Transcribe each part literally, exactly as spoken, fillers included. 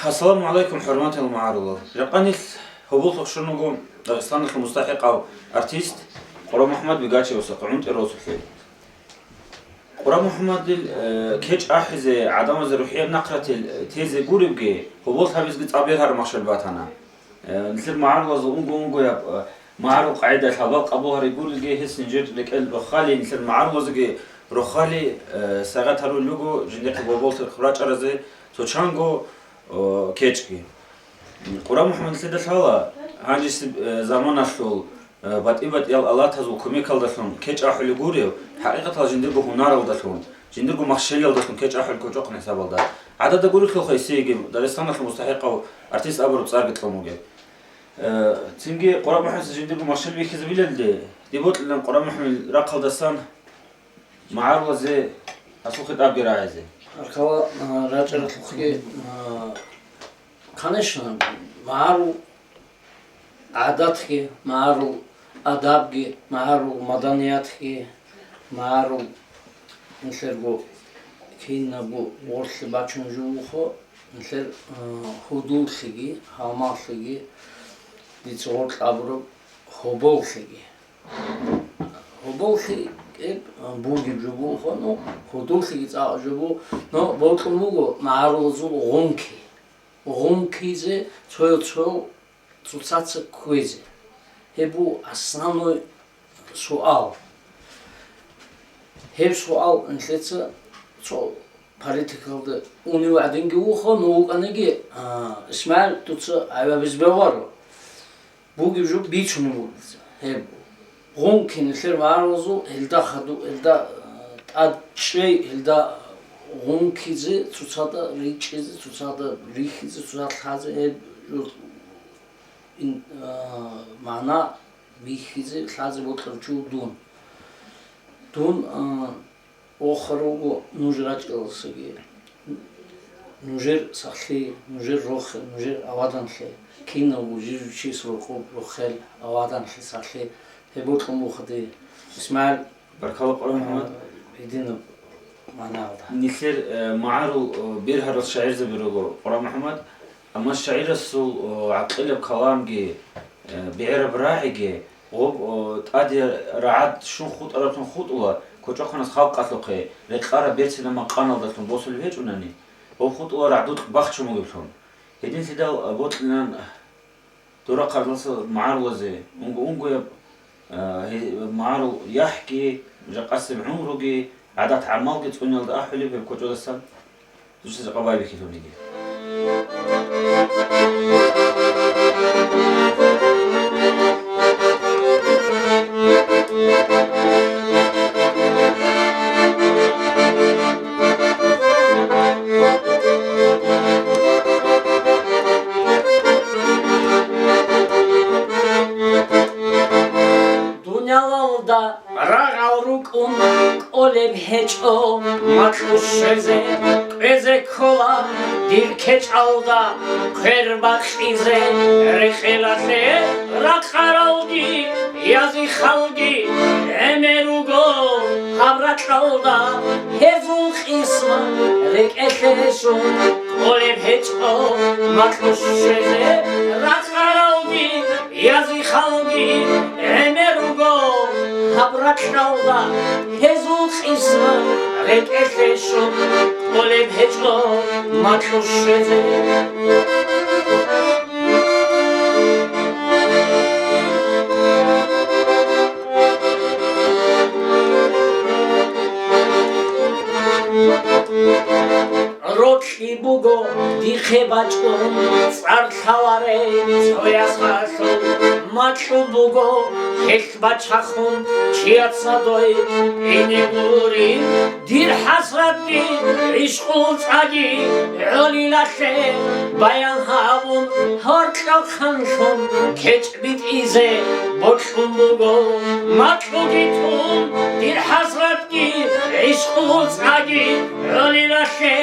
Ассаламу гӀалайкум, хӀурматал магӀарулал! Жакъа нилъ гьоболлъухъ щун вуго Дагъистаналъул мустахӀикъав артист Къура МухӀаммад Бигачевасухъе, ГӀунтӀи росулъе. Къура МухӀаммадил, э, кечӀ ахӀизе, гӀадамазе рухӀияб нахъратил, э, тезе гуребги, гьоболлъабизги цӀакъ бергьараб махщел батана. Э, нилъер магӀарулазул унго-унгояб, э, магӀарул къагӀидаялъ хӀалбал къабул гьари гурелги, гьес нижер рекӀел рохали, нилъер магӀарулазеги рохали, э, сайгъат гьарулел руго жиндихъе гьоболлъухъ рачӀаразе цо чанго, э, кечӀги. Къура МухӀаммад нилъеда лъала, гьанжеси, э, заманалъул, э, батӀи-батӀиял алатазул кумекалдалъун кечӀ ахӀулеб гурев, хӀакъикъаталда жиндирго гьунаралдалъун, жиндирго махщелиялдалъун кечӀ ахӀулеб кочӀохъан хӀисабалда. ГӀадада гурелъулха гьесиеги Дагъистаналъул мустахӀикъав артист абураб цӀарги кьун бугеб. Э, цинги Къура МухӀаммадица жиндирго махщел бихьизабилалде, дие бокьилан Къура МухӀаммадил рахъалдасан магӀарулазе гьасул хитӀабги рагӀизе. Баркала, а, рачӀаралъухъги, а, конечно, магӀарул гӀадатги, магӀарул адабги, магӀарул маданиятги, магӀарул нилъерго кинабго гъорлъи бачун жо вухо, нилъер, а, гьудуллъиги, гьалмагълъиги, дица гъоркь абураб гьоболлъиги. Гьоболлъи кӀел бугеб жо буго, ну, гьудуллъиги цӀакъ жо буго, но бокьун буго магӀарулазул гъунки. Гъункизе цоял-цоял цоцаца кквезе. Гьеб буго основной суал. Гьеб суал нилъеца цо политикалда унев гӀадинги вухо, ну, вукӀаниги, а, ИсмагӀил, дуца гӀайбабизе бегьуларо. Бугеб жо бицунеб буго дица. Гьеб гъунки нилъер магӀарулазул, гьелда хаду-, гьелда, а, тӀад чӀей, гьелда гъункизе, цоцазда ричӀчӀизе, цоцазда рихьизе, цоцазда лъазе, гьеб жо ин-, а, магӀна бихьизе, лъазе бокьарав чи вуго дун. Дун, а, вохар вуго нуж рачӀаласаги. Нужер сахлъи, нужер рохел, нужер аваданлъи, киналго жив-жив чияс рокъоб рохел, аваданлъи, сахлъи, гьеб бокьун буго дие. ИсмагӀил, баркала, Къура МухӀаммад. Гьединаб магӀнаялда. Нилъер, э, магӀарул, э, бергьарал шагӀирзаби руго, Къура МухӀаммад, амма шагӀирасул, э, гӀакъилаб каламги, э, бегӀераб рагӀиги, гъоб, о, тӀаде рагӀад щун хутӀараблъун хутӀула, кочӀохъанас халкъалъухъе рекъараб берцинаб макъаналдалъун босулеб гьечӀунани, гъоб хутӀула рагӀдукь бахчун бугеблъун. Гьединлъидал, а, бокьилан дора хъарлъаса магӀарулазе, унго-унгояб, а, гье-, магӀарул яхӀги, жакъасеб гӀумруги, гӀадат-гӀамалги цӀуниялда ахӀулеб гьеб кочӀодасан. Дуца жакъа байбихьиланиги. Дуниялалда рагъал рукӀун кӀолеб гьечӀо, макьу щвезе, кӀвезе ккола дир кечӀалда квер бакъизе. Рекъелалъе ракъаралги, язихъалги гӀемер руго гьаб ракьалда, гьезул къисмат рекӀелъе щун кӀолеб гьечӀо, макьу щвезе ракъаралги, язихъалги гӀемер руго гьаб ракьалда, гьезул къисмат рекӀелъе щун кӀолеб гьечӀо, макьу щвезе. Рокьи буго дихъе бачӀун цӀар лъаларел цоясалъул, макьу буго гьелъ бачахъун чияца дой ине гурин. Дир хӀасратги, гӀишкъул цӀаги гӀолилалъе баян гьабун, гьоркьохъанлъун кечӀ битӀизе бокьун буго, макьуги тун. Дир хӀасратги, гӀишкъул цӀаги гӀолилалъе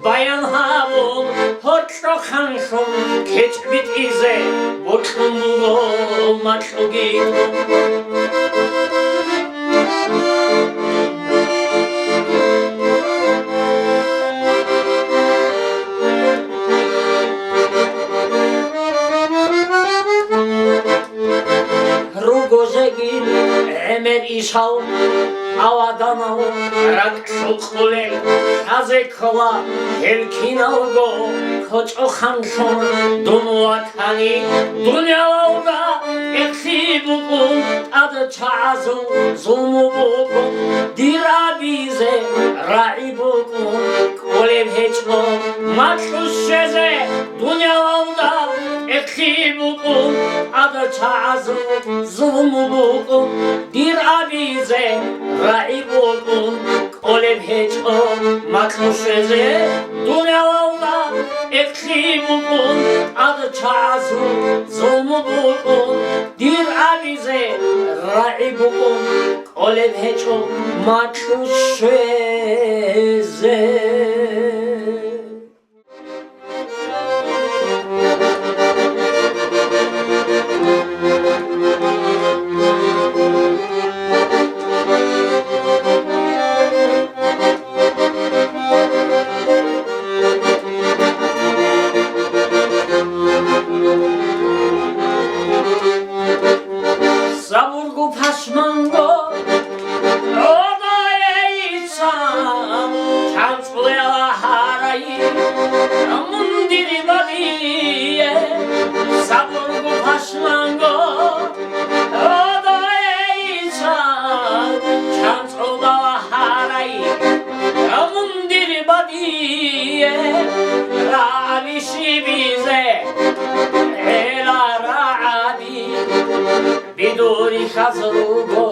баян гьабун, гьоркьохъанлъун кечӀ битӀизе бокьун буго, макьуги тун. Чал аваданал ракӀ лъукъулел лъазе ккола гьел киналго кочӀоханлъун дун ватани. Дуниялалда эхли букӀун тӀад чагӀазул зулму букӀун, дир абизе рагӀи букӀун кӀолеб гьечӀо макьу щвезе. Дуниялалда эхли букӀун тӀад чагӀазул зулму букӀун, дир абизе рагӀи букӀун кӀолеб гьечӀо макьу щвезе. Дуниялалда эхли букӀун тӀад чагӀазул зулму букӀун, дир абизе рагӀи букӀун кӀолеб гьечӀо макьу щвезе. Сабурго пашманго гӀодайичӀан, чанцӀулел гьарай мун дир бадие. Сабурго пашманго гӀодайичӀан, чанцӀулел гьарай мун дир бадие. РагӀаби щибизе гӀела, рагӀаби бидури хаз руго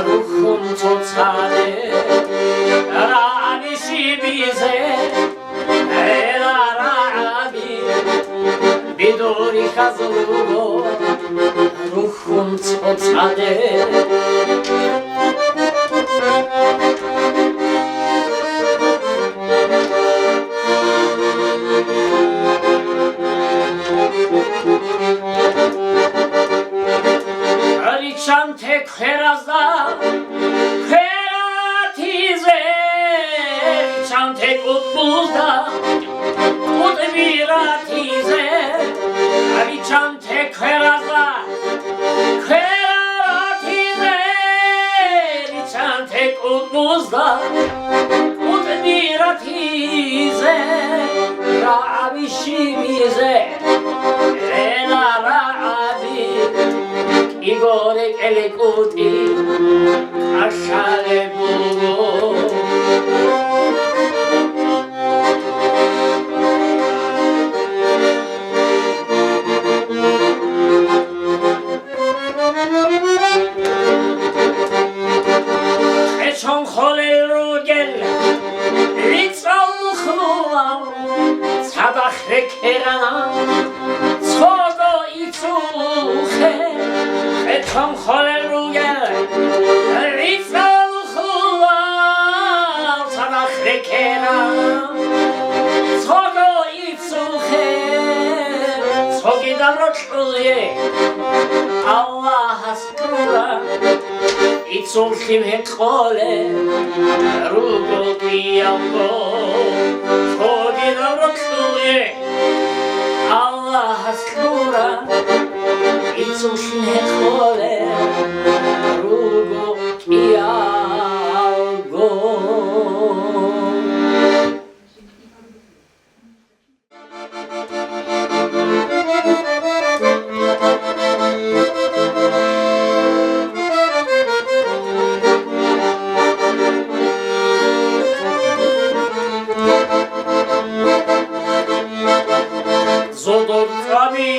рухьун цоцаде. РагӀаби щибизе гӀела, рагӀаби бидури хаз руго рухьун цоцаде. Риччанте кверазда квератизе, риччанте кӀутӀбузда кӀутӀби ратизе, риччанте кверазда квератизе, риччанте кӀутӀбузда кӀутӀби ратизе, рагӀаби щибизе гӀела, рагӀаби кӀиго рекӀелъ кӀутӀи кӀалъалеб буго. КъечӀон холел ругел гӀицӀал нухлулал цадахъ рекерана цого ицухъе. КъечӀон холел ругел гӀицӀал нухлулал цадахъ рекерана цого ицухъе. Цогидал рокьулъе Аллагьас кьура, ицуллъи гьекъолеб руго кӀиялго. Цогидал рокьулъе Аллагьас кьура, ицуллъи гьекъолеб руго кӀиялго. Зодор цӀаби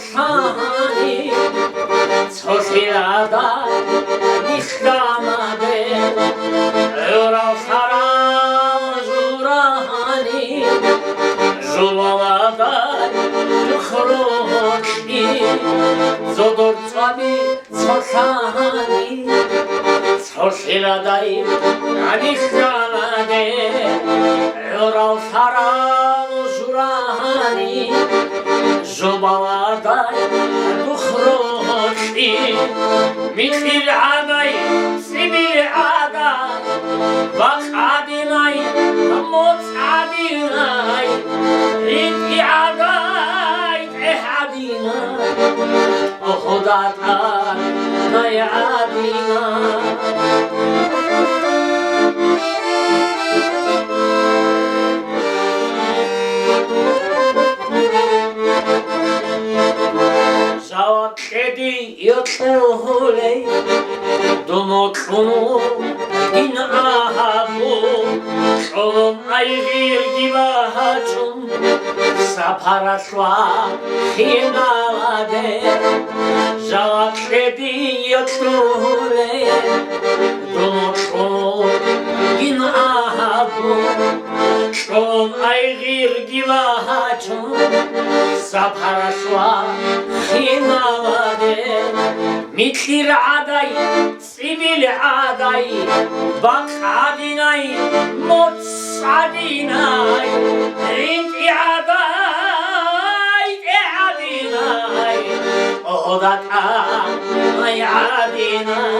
цо лъани, цо лъиладай нилъ данде, гӀурал лъарал журани, жубаладай нух рокьи. Зодор цӀаби цо лъани, цо лъиладай нилъ данде, гӀурал лъарал журани, жубаладай нух рокьи. Микьил гӀадай, цӀибил гӀадай, бакъ гӀадинай, моцӀ гӀадинай, ритӀи гӀадай, тӀехь гӀадинай, гьуда тӀад гӀадина. Жаваб кьеди йокьулей, дун вокьун дин агьабун, чӀолон айгъирги багьачӀун, сапаралъ вахиналаде. Жаваб кьеди йокьулей, дун вокьун дин агьабун, чӀолон айгъирги багьачӀун, сапаралъ вахиналаде. Микьир гӀадай, цӀибил гӀадай, бакъ гӀадинай, моцӀ гӀадинай, гӀинтӀи гӀадай, тӀе гӀадинай, гьода тӀамай гӀадинай.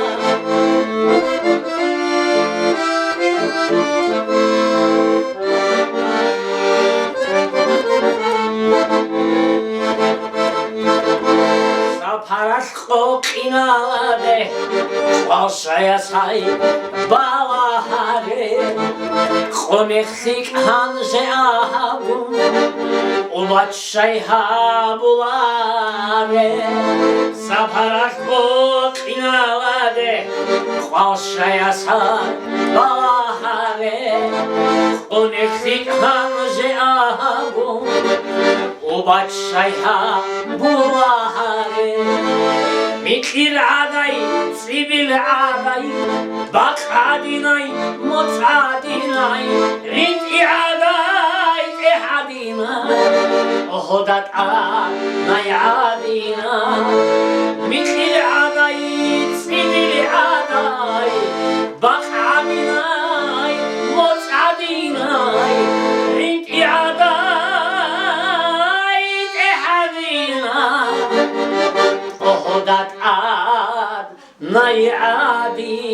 Сапаралъ къокъиналаде, къвалшая сай балагьаре, къо мехлъи кӀанже агьабун, убаччай гьабуларе. Сапаралъ къокъиналаде, къвалшая сай балагьаре, къо мехлъи кӀанже агьабун, убаччай гьабуларе. Микьир гӀадай, цӀибил гӀадай, бакъ гӀадинай, моцӀ гӀадинай, гӀинтӀи гӀадай, тӀе гӀадинай, гьода тӀамай гӀадинай. Микьир гӀадай, цӀибил гӀадай, бакъ гӀадинай, моцӀ гӀадинай, гӀинтӀи гӀадай, тӀе гӀадинай, гьода тӀамай гӀадинай.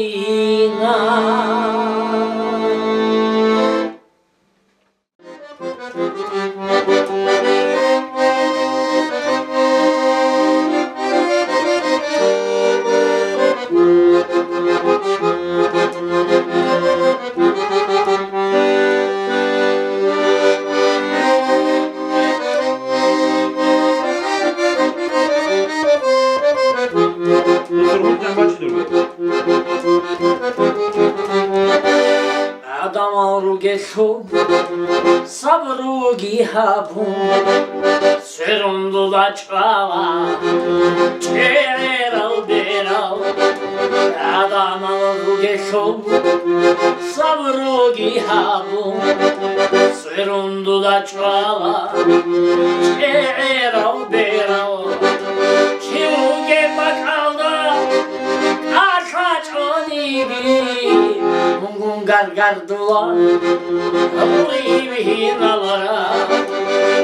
ГӀадамал ругелъул сабруги гьабун, сверун дуда чӀвала чӀегӀерал берал. ГӀадамал ругелъул сабруги гьабун, сверун дуда чӀвала чӀегӀерал берал. Чи вугеб бакӀалда кӀалъачӀониги, мунгун гаргардула гьабуриб гьиналара.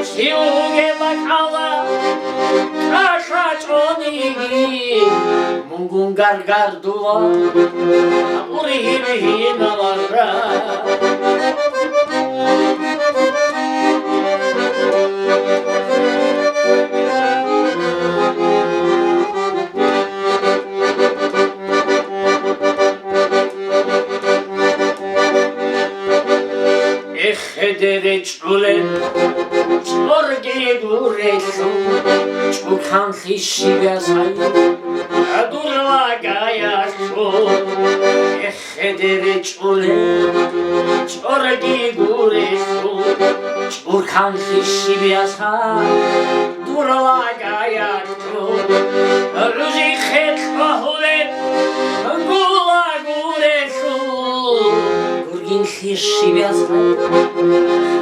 Чи вугеб бакӀалда кӀалъачӀониги, мунгун гаргардула гьабуриб гьиналара. Эхедере чӀулеб чӀорги гурелъул, чӀуканлъи щиб ясай гьадур лагаялъул. Эхедере чӀулеб чӀорги гурелъул, чӀуканлъи щиб ясай дур лагаялъул. ГӀужихъе кьвагьулеб гула гурелъул, гургинлъи щиб ясай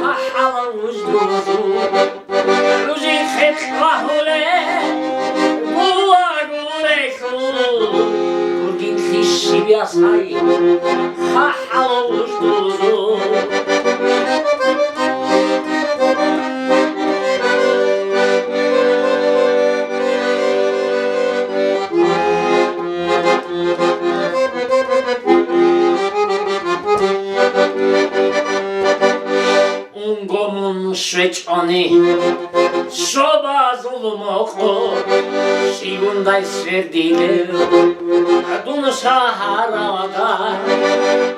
хӀахӀалав вуж дурзул. ГӀужихъе кьвагьулеб гула гурелъул, гургинлъи щиб ясай хӀахӀалав вуж дурзул. Унго мун щвечӀони, Щобазул мокъор щивундай свердилев, дун шагьаралда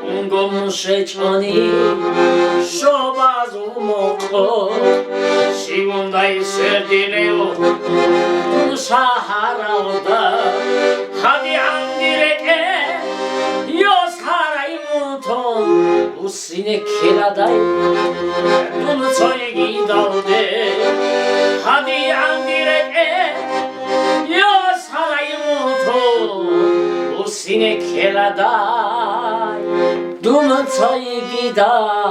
унго мушечӀони. Щобазул мокъор щивундай свердилев, дун шагьаралда гьадигӀанги рекӀе йос гьарай мутон. Сине ккеладай дун цойгидалде, гьадигӀанги рекӀе йос гьарай мутун. Сине ккеладай дун цойгидал.